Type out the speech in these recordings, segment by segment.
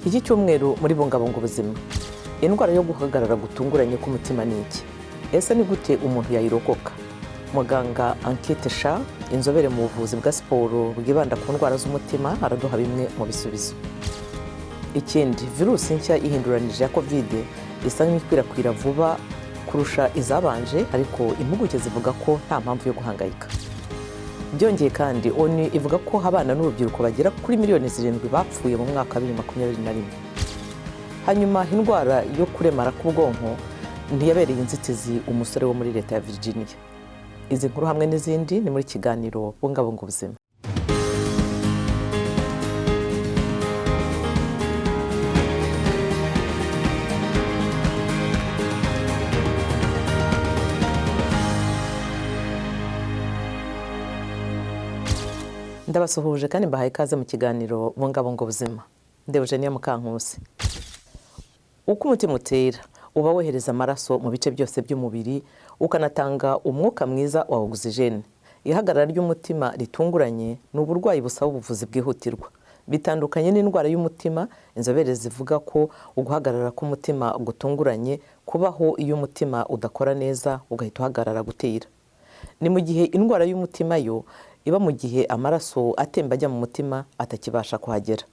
Iki cyumweru muri Bungabunga Ubuzima, indwara yo guhagarara gutunguranye k'umutima ni iki? Ese ni gute umuntu yayirokoka? Muganga Ankit Shah, inzobere mu buvuzi bwa siporo bwibanda ku ndwara z'umutima, araduha bimwe mu bisubizo. Ikindi, virusi nshya ihinduranije ya COVID isa nk'ikwirakwira vuba kurusha izabanje, ariko impuguke zivuga ko nta mpamvu yo guhangayika. Byongeye kandi, ONU ivuga ko abana n'urubyiruko bagera kuri miliyoni 7 bapfuye mu mwaka wa 2021. Hanyuma, indwara yo kuremara k'ubwonko ntiyabereye inzitizi umusore wo muri leta ya Virginia. Izi nkuru hamwe n'izindi ni muri kiganiro Bungabunga Ubuzima. Ndabasuhuje kandi mbahaye ikaze mu kiganiro Bungabunga Ubuzima. Ndi Eugenia Mukankusi. Uko umutima utera, uba wohereza amaraso mu bice byose by'umubiri, ukanatanga umwuka mwiza wa ogisijene. Ihagarara ry'umutima ritunguranye ni uburwayi busaba ubuvuzi bwihutirwa. Bitandukanye n'indwara y'umutima, inzobere zivuga ko uguhagarara k'umutima gutunguranye kubaho iyo umutima udakora neza, ugahita uhagarara gutera. Ni mu gihe indwara y'umutima yo iba mu gihe amaraso atemba ajya mu mutima atakibasha kuhagera.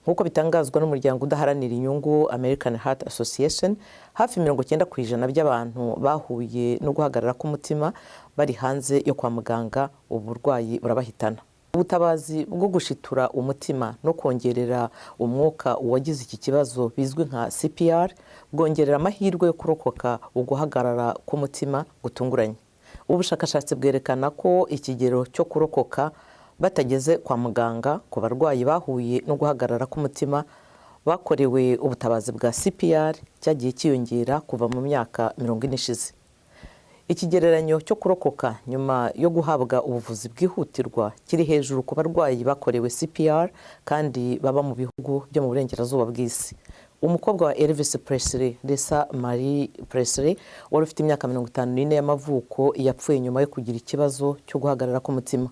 Nk'uko bitangazwa n'umuryango udaharanira inyungu American Heart Association, hafi 90% by'abantu bahuye no guhagarara k'umutima bari hanze yo kwa muganga, uburwayi burabahitana. Ubutabazi bwo gushitura umutima no kongerera umwuka uwagize iki kibazo, bizwi nka CPR, bwongerera amahirwe yo kurokoka uguhagarara k'umutima gutunguranye. Ubushakashatsi bwerekana ko ikigero cyo kurokoka batageze kwa muganga ku barwayi bahuye no guhagarara k'umutima bakorewe ubutabazi bwa CPR cyagiye cyiyongera kuva mu myaka 40 ishize. Ikigereranyo cyo kurokoka nyuma yo guhabwa ubuvuzi bwihutirwa kiri hejuru ku barwayi bakorewe CPR kandi baba mu bihugu byo mu burengerazuba bw'isi. Umukobwa wa Elvis Presley, Lisa Marie Presley, wari ufite imyaka 54 y'amavuko, yapfuye nyuma yo kugira ikibazo cyo guhagarara k'umutima.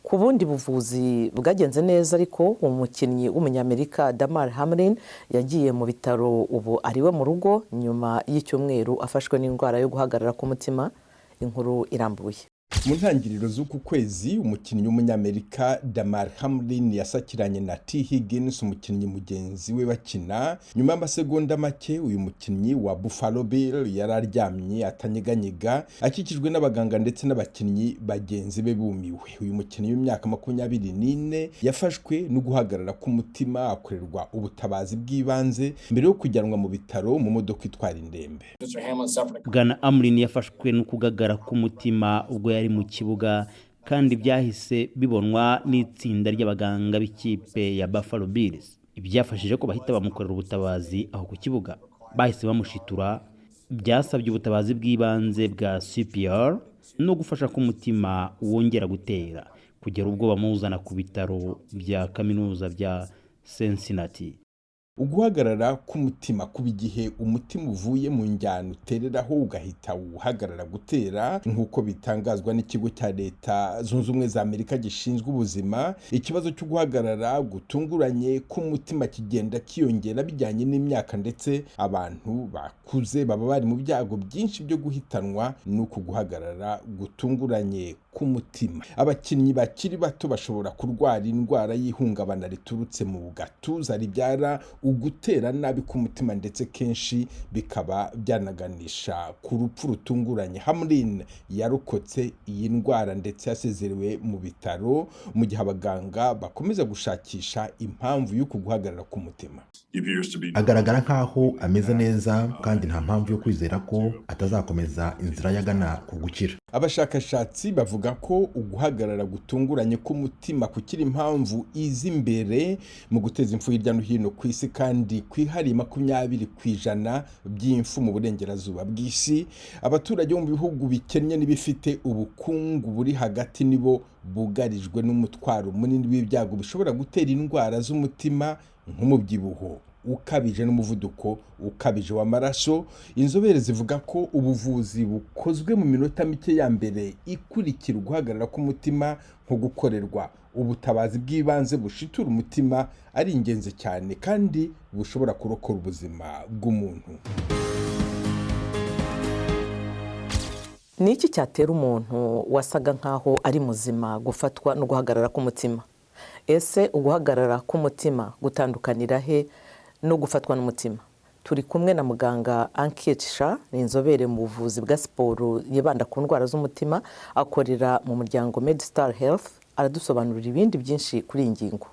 Ku bundi buvuzi bwagenze neza, ariko umukinnyi w'Umunyamerika Damar Hamlin yagiye mu bitaro, ubu ariwe mu rugo nyuma y'icyumweru afashwe n'indwara yo guhagarara k'umutima. Inkuru irambuye. Mu ntangiriro z'uku kwezi, umukinnyi w'Umunyamerika Damar Hamlin yasakiranye na Tee Higgins, umukinnyi mugenzi we bakina. Nyuma y'amasegonda make, uyu mukinnyi wa Buffalo Bill yari aryamye atanyeganyega, akikijwe n'abaganga ndetse n'abakinnyi bagenzi be bumiwe. Uyu mukinnyi w'imyaka 24 yafashwe no guhagarara k'umutima, akorerwa ubutabazi bw'ibanze mbere yo kujyanwa mu bitaro mu modoka itwara indembe. Bwana Hamlin yafashwe no kugagara k'umutima ubwo yari mu kibuga, kandi byahise bibonwa n'itsinda ry'abaganga b'ikipe ya Buffalo Bills. Ibyafashije ko bahita bamukorera ubutabazi aho ku kibuga. Bahise bamushitura. Byasabye ubutabazi bw'ibanze bwa CPR no gufasha ko umutima wongera gutera, kugera ubwo bamuzana ku bitaro bya kaminuza bya Cincinnati. Uguhagarara k'umutima kuba igihe umutima uvuye mu njyana utereraho, ugahita uhagarara gutera, nk'uko bitangazwa n'ikigo cya Leta Zunze Ubumwe za Amerika gishinzwe ubuzima. Ikibazo cyo guhagarara gutunguranye k'umutima kigenda kiyongera bijyanye n'imyaka, ndetse abantu bakuze baba bari mu byago byinshi byo guhitanwa n'uku guhagarara gutunguranye k'umutima. Abakinnyi bakiri bato bashobora kurwara indwara y'ihungabana riturutse mu gatuza ribyara ugutera nabi k'umutima, ndetse kenshi bikaba byanaganisha ku rupfu rutunguranye. Hamlin yarokotse iyi ndwara ndetse yasezerewe mu bitaro mu gihe abaganga bakomeza gushakisha impamvu y'uku guhagarara k'umutima. Agaragara nk'aho ameze neza, kandi nta mpamvu yo kwizera ko atazakomeza inzira yagana ku gukira. Abashakashatsi bavuga ko uguhagarara gutunguranye k'umutima kukiri impamvu iza imbere mu guteza impfu hirya no hino ku isi, kandi kwihariye 20% by'impfu mu burengerazuba bw'isi. Abaturage bo mu bihugu bikennye n'ibifite ubukungu buri hagati nibo bugarijwe n'umutwaro munini w'ibyago bishobora gutera indwara z'umutima nk'umubyibuho ukabije n'umuvuduko ukabije w'amaraso. Inzobere zivuga ko ubuvuzi bukozwe mu minota mike ya mbere ikurikira uguhagarara k'umutima, nko gukorerwa ubutabazi bw'ibanze bushitura umutima, ari ingenzi cyane kandi bushobora kurokora ubuzima bw'umuntu. Ni iki cyatera umuntu wasaga nk'aho ari muzima gufatwa no guhagarara k'umutima? Ese uguhagarara k'umutima gutandukanira he no gufatwa n'umutima? Turi kumwe na muganga Ankit Shah, ni inzobere mu buvuzi bwa siporo yibanda ku ndwara z'umutima, akorera mu muryango MedStar Health, aradusobanurira ibindi byinshi kuri iyi ngingo.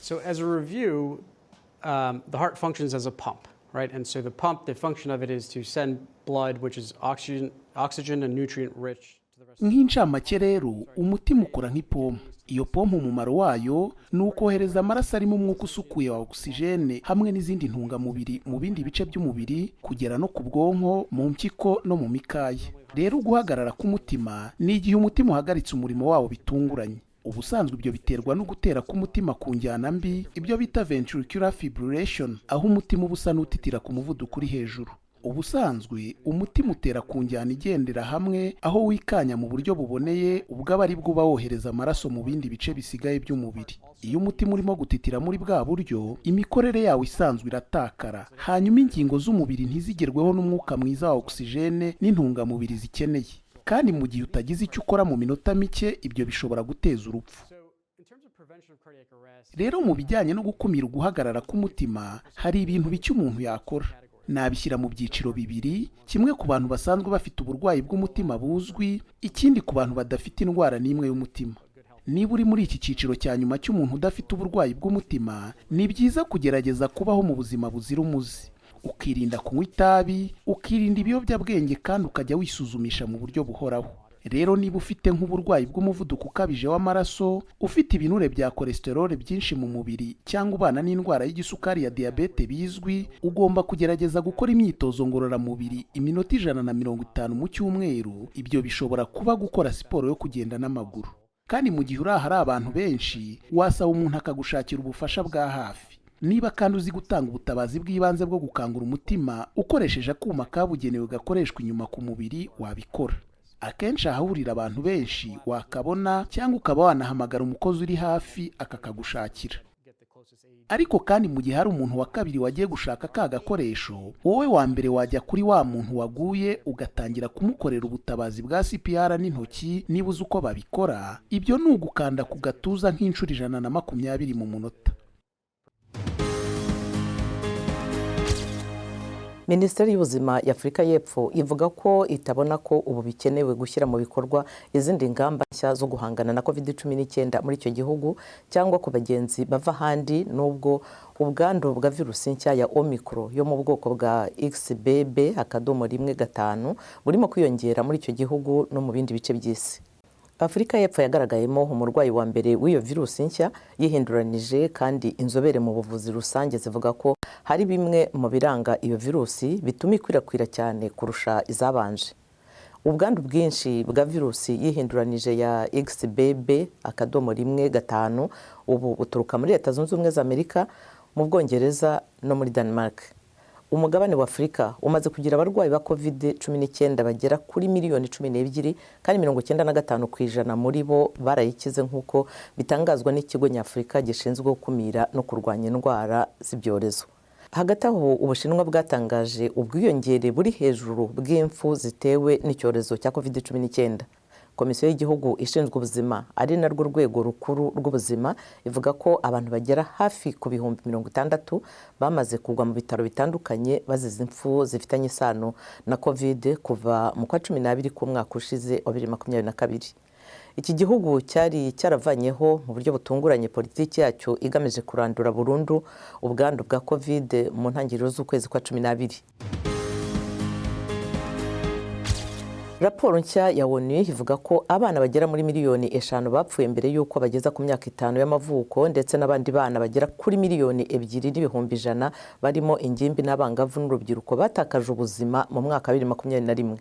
So as a review, the heart functions as a pump, right? And so the pump, the function of it is to send blood, which is oxygen and nutrient rich. Nk'incamake rero, umutima ukora nk'ipompo. Iyo pompo umumaro wayo ni ukohereza amaraso arimo umwuka usukuye wa ogisijene hamwe n'izindi ntungamubiri mu bindi bice by'umubiri, kugera no ku bwonko, mu mpyiko no mu mikaya. Rero uguhagarara k'umutima ni igihe umutima uhagaritse umurimo wawo bitunguranye. Ubusanzwe ibyo biterwa no gutera k'umutima ku njyana mbi, ibyo bita ventricular fibrillation, aho umutima uba usa n'utitira ku muvuduko uri hejuru. Ubusanzwe umutima utera ku njyana igendera hamwe, aho wikanya mu buryo buboneye, ubwo aba ari bwo uba wohereza amaraso mu bindi bice bisigaye by'umubiri. Iyo umutima urimo gutitira muri bwa buryo, imikorere yawo isanzwe iratakara, hanyuma ingingo z'umubiri ntizigerweho n'umwuka mwiza wa ogisijene n'intungamubiri zikeneye. Kandi mu gihe utagize icyo ukora mu minota mike, ibyo bishobora guteza urupfu. Rero mu bijyanye no gukumira uguhagarara k'umutima, hari ibintu bike umuntu yakora. Nabishyira mu byiciro bibiri: kimwe ku bantu basanzwe bafite uburwayi bw'umutima buzwi, ikindi ku bantu badafite indwara n'imwe y'umutima. Niba uri muri iki cyiciro cya nyuma cy'umuntu udafite uburwayi bw'umutima, ni byiza kugerageza kubaho mu buzima buzira umuze, ukirinda kunywa itabi, ukirinda ibiyobyabwenge, kandi ukajya wisuzumisha mu buryo buhoraho. Rero niba ufite nk'uburwayi bw'umuvuduko ukabije w'amaraso, ufite ibinure bya cholesterol byinshi mu mubiri, cyangwa ubana n'indwara y'igisukari ya diyabete bizwi, ugomba kugerageza gukora imyitozo ngororamubiri iminota 150 mu cyumweru. Ibyo bishobora kuba gukora siporo yo kugenda n'amaguru. Kandi mu gihe uri ahari abantu benshi, wasaba umuntu akagushakira ubufasha bwa hafi. Niba kandi uzi gutanga ubutabazi bw'ibanze bwo gukangura umutima ukoresheje akuma kabugenewe gakoreshwa inyuma ku mubiri, wabikora. Akenshi ahahurira abantu benshi wakabona, cyangwa ukaba wanahamagara umukozi uri hafi akakagushakira. Ariko kandi mu gihe hari umuntu wa kabiri wagiye gushaka ka gakoresho, wowe wa mbere wajya kuri wa muntu waguye, ugatangira kumukorera ubutabazi bwa CPR n'intoki niba uzi uko babikora. Ibyo ni ugukanda ku gatuza nk'inshuro 120 mu munota. Minisiteri y'Ubuzima y'Afurika y'Epfo ivuga ko itabona ko ubu bikenewe gushyira mu bikorwa izindi ngamba nshya zo guhangana na COVID-19 muri icyo gihugu cyangwa ku bagenzi bava ahandi, nubwo ubwandu bwa virusi nshya ya Omicron yo mu bwoko bwa XBB .1.5 burimo kwiyongera muri icyo gihugu no mu bindi bice by'isi. Afurika y'Epfo yagaragayemo umurwayi wa mbere w'iyo virusi nshya yihinduranije, kandi inzobere mu buvuzi rusange zivuga ko hari bimwe mu biranga iyo virusi bituma ikwirakwira cyane kurusha izabanje. Ubwandu bwinshi bwa virusi yihinduranije ya XBB .1.5 ubu buturuka muri Leta Zunze Ubumwe za Amerika, mu Bwongereza no muri Denmark. Umugabane wa Afurika umaze kugira abarwayi ba COVID-19 bagera kuri miliyoni 12, kandi 95% muri bo barayikize, nk'uko bitangazwa n'ikigo nyafurika gishinzwe gukumira no kurwanya indwara z'ibyorezo. Hagati aho, Ubushinwa bwatangaje ubwiyongere buri hejuru bw'impfu zitewe n'icyorezo cya COVID-19. Komisiyo y'Igihugu ishinzwe ubuzima, ari narwo rwego rukuru rw'ubuzima, ivuga ko abantu bagera hafi ku 60,000 bamaze kugwa mu bitaro bitandukanye bazize impfu zifitanye isano na COVID kuva mu kwa 12 k'umwaka ushize wa 2022. Iki gihugu cyari cyaravanyeho mu buryo butunguranye politiki yacyo igamije kurandura burundu ubwandu bwa COVID mu ntangiriro z'ukwezi kwa 12. Raporo nshya ya ONU ivuga ko abana bagera muri miliyoni 5 bapfuye mbere y'uko bageza ku myaka 5 y'amavuko, ndetse n'abandi bana bagera kuri 2,100,000 barimo ingimbi n'abangavu n'urubyiruko batakaje ubuzima mu mwaka wa 2021.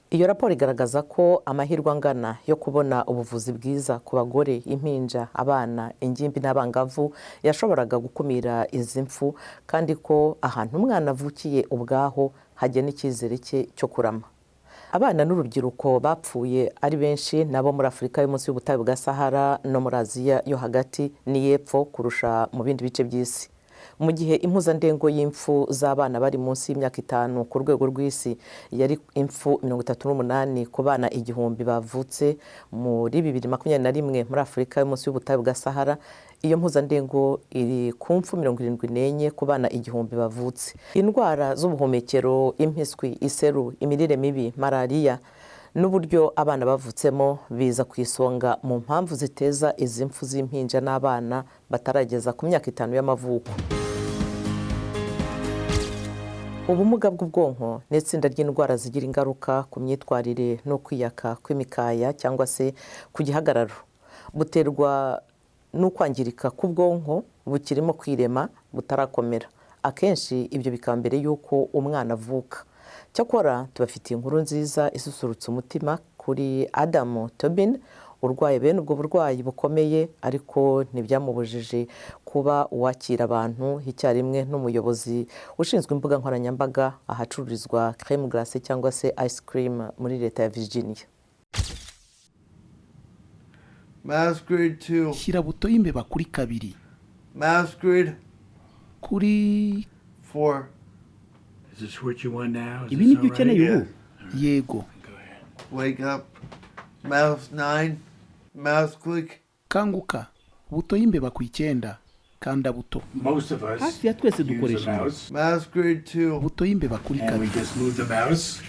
Iyo raporo igaragaza ko amahirwe angana yo kubona ubuvuzi bwiza ku bagore, impinja, abana, ingimbi n'abangavu yashoboraga gukumira izi mfu, kandi ko ahantu umwana avukiye ubwaho hagena icyizere cye cyo kurama. Abana n'urubyiruko bapfuye ari benshi nabo muri Afurika yo munsi y'ubutayu bwa Sahara no muri Aziya yo hagati n'iy'epfo kurusha mu bindi bice by'isi. Mu gihe impuzandengo y'imfu z'abana bari munsi y'imyaka 5 ku rwego rw'isi yari imfu 38 ku bana 1000 bavutse muri 2021 muri Afurika yo munsi y'ubutayu bwa Sahara, iyo mpuzandengo iri ku mfu 74 ku bana 1000 bavutse. Indwara z'ubuhumekero, impiswi, iseru, imirire mibi, malariya n'uburyo abana bavutsemo biza ku isonga mu mpamvu ziteza izi mfu z'impinja n'abana batarageza ku myaka 5 y'amavuko. Ubumuga bw'ubwonko ni itsinda ry'indwara zigira ingaruka ku myitwarire no kwiyaka kw'imikaya cyangwa se ku gihagararo. Buterwa n'ukwangirika k'ubwonko bukirimo kwirema butarakomera. Akenshi ibyo bikaba mbere y'uko umwana avuka. Cyakora tubafitiye inkuru nziza isusurutsa umutima kuri Adamu Tobin urwaye bene ubwo burwayi bukomeye, ariko ntibyamubujije kuba uwakira abantu icyarimwe n'umuyobozi ushinzwe imbuga nkoranyambaga ahacururizwa creme glace cyangwa se ice cream muri leta ya Virginia. Mouse grid 2. Shyira buto y'imbeba kuri 2. Mouse grid kuri 4. Is this what you want now? Is Ibi this ni byo all right? ukeneye ubu? Yego. Wake up. Mouse 9. Mouse click. Kanguka. Buto y'imbeba ku 9. Kanda buto. Most of us Hafi ya twese use a dukoresha imbeba. mouse, Mouse grid 2. Buto y'imbeba kuri and we 2. just move the mouse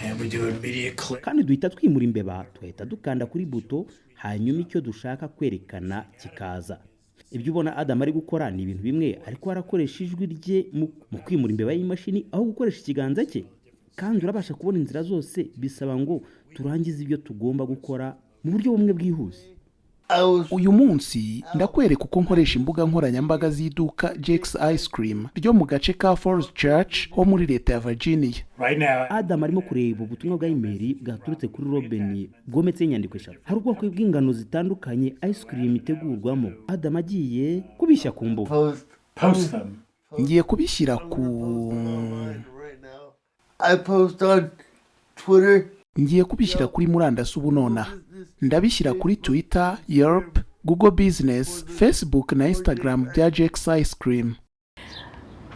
and we do immediate click. Kandi duhita twimura imbeba, tugahita dukanda kuri buto, hanyuma icyo dushaka kwerekana kikaza. Ibyo ubona Adam ari gukora ni ibintu bimwe, ariko arakoresha ijwi rye mu kwimura imbeba y'imashini aho gukoresha ikiganza cye. Kandi urabasha kubona inzira zose, bisaba ngo turangize ibyo tugomba gukora mu buryo bumwe bwihuse. Uyu munsi ndakwereka uko nkoresha imbuga nkoranyambaga z'iduka Jake's Ice Cream ryo mu gace ka Falls Church ho muri leta ya Virginia. Right now, Adam arimo kureba ubutumwa bwa imeri bwaturutse kuri Robin bwometseho inyandiko 3. Hari ubwoko bw'ingano zitandukanye ice cream itegurwamo. Adam agiye kubishyira ku mbuga. Post. Post them. Ngiye kubishyira ku Right now. I post on Twitter. Ngiye kubishyira kuri murandasi ubu nonaha. Ndabishyira kuri Twitter, Yelp, Google Business, Facebook na Instagram bya Jake's Ice Cream.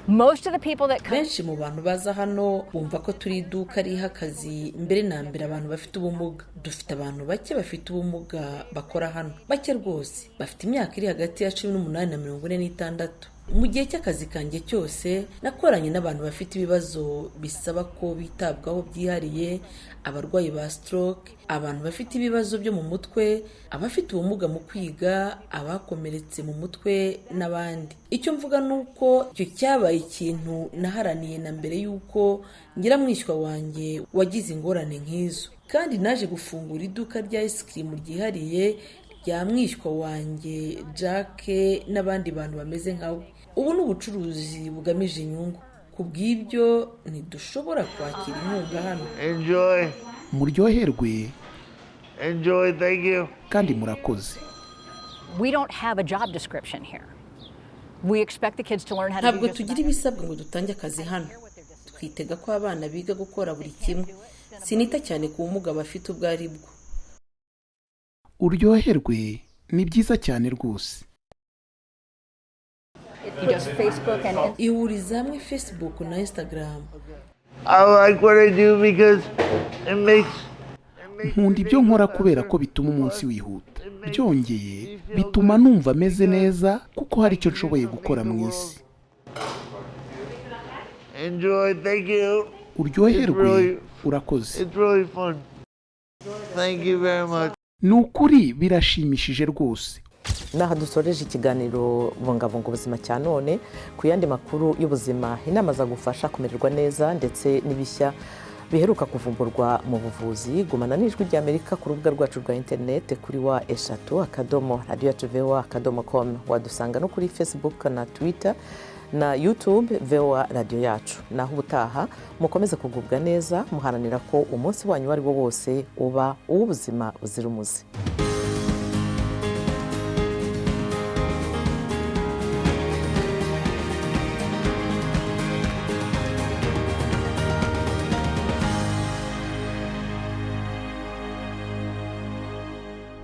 Most of the people that come Benshi mu bantu baza hano bumva ko turi iduka riha akazi mbere na mbere abantu bafite ubumuga. Dufite abantu bake bafite ubumuga bakora hano, bake rwose, bafite imyaka iri hagati ya 18 na 46. Mu gihe cy'akazi kanjye cyose nakoranye n'abantu bafite ibibazo bisaba ko bitabwaho byihariye, abarwayi ba stroke, abantu bafite ibibazo byo mu mutwe, abafite ubumuga mu kwiga, abakomeretse mu mutwe n'abandi. Icyo mvuga ni uko icyo cyabaye ikintu naharaniye na mbere y'uko ngira mwishywa wanjye wagize ingorane nk'izo, kandi naje gufungura iduka rya ice cream ryihariye rya mwishywa wanjye Jack n'abandi bantu bameze nkawe. Ubu ni ubucuruzi bugamije inyungu, ku bw'ibyo ntidushobora kwakira inkunga hano. Enjoy. Muryoherwe. Enjoy. Thank you. Kandi murakoze. We don't have a job description here. We expect the kids to learn how to do Ntabwo just tugira about ibisabwa ngo dutange akazi hano. Twitega ko abana biga gukora buri kimwe. Sinita cyane ku bumuga bafite ubwo ari bwo. Uryoherwe, ni byiza cyane rwose. He does Facebook and Ihuriza hamwe Facebook na Instagram. I like what I do because it makes Nkunda ibyo nkora kubera ko bituma umunsi wihuta. Byongeye bituma numva ameze neza kuko hari icyo nshoboye gukora mu isi. Enjoy. Thank you. Uryoherwe, urakoze. It's really fun. Thank you very much. Ni ukuri birashimishije rwose. N'aha dusoreje ikiganiro Bungabunga Ubuzima cya none. Ku yandi makuru y'ubuzima, inama zagufasha kumererwa neza ndetse n'ibishya biheruka kuvumburwa mu buvuzi, gumana n'Ijwi ry'Amerika ku rubuga rwacu rwa interineti kuri www.radiyoyacuvoa.com. Wadusanga no kuri Facebook na Twitter. na YouTube VOA Radiyo Yacu. Naho ubutaha, mukomeze kugubwa neza, muharanira ko umunsi wanyu uwo ari wo wose uba uw'ubuzima buzira umuze.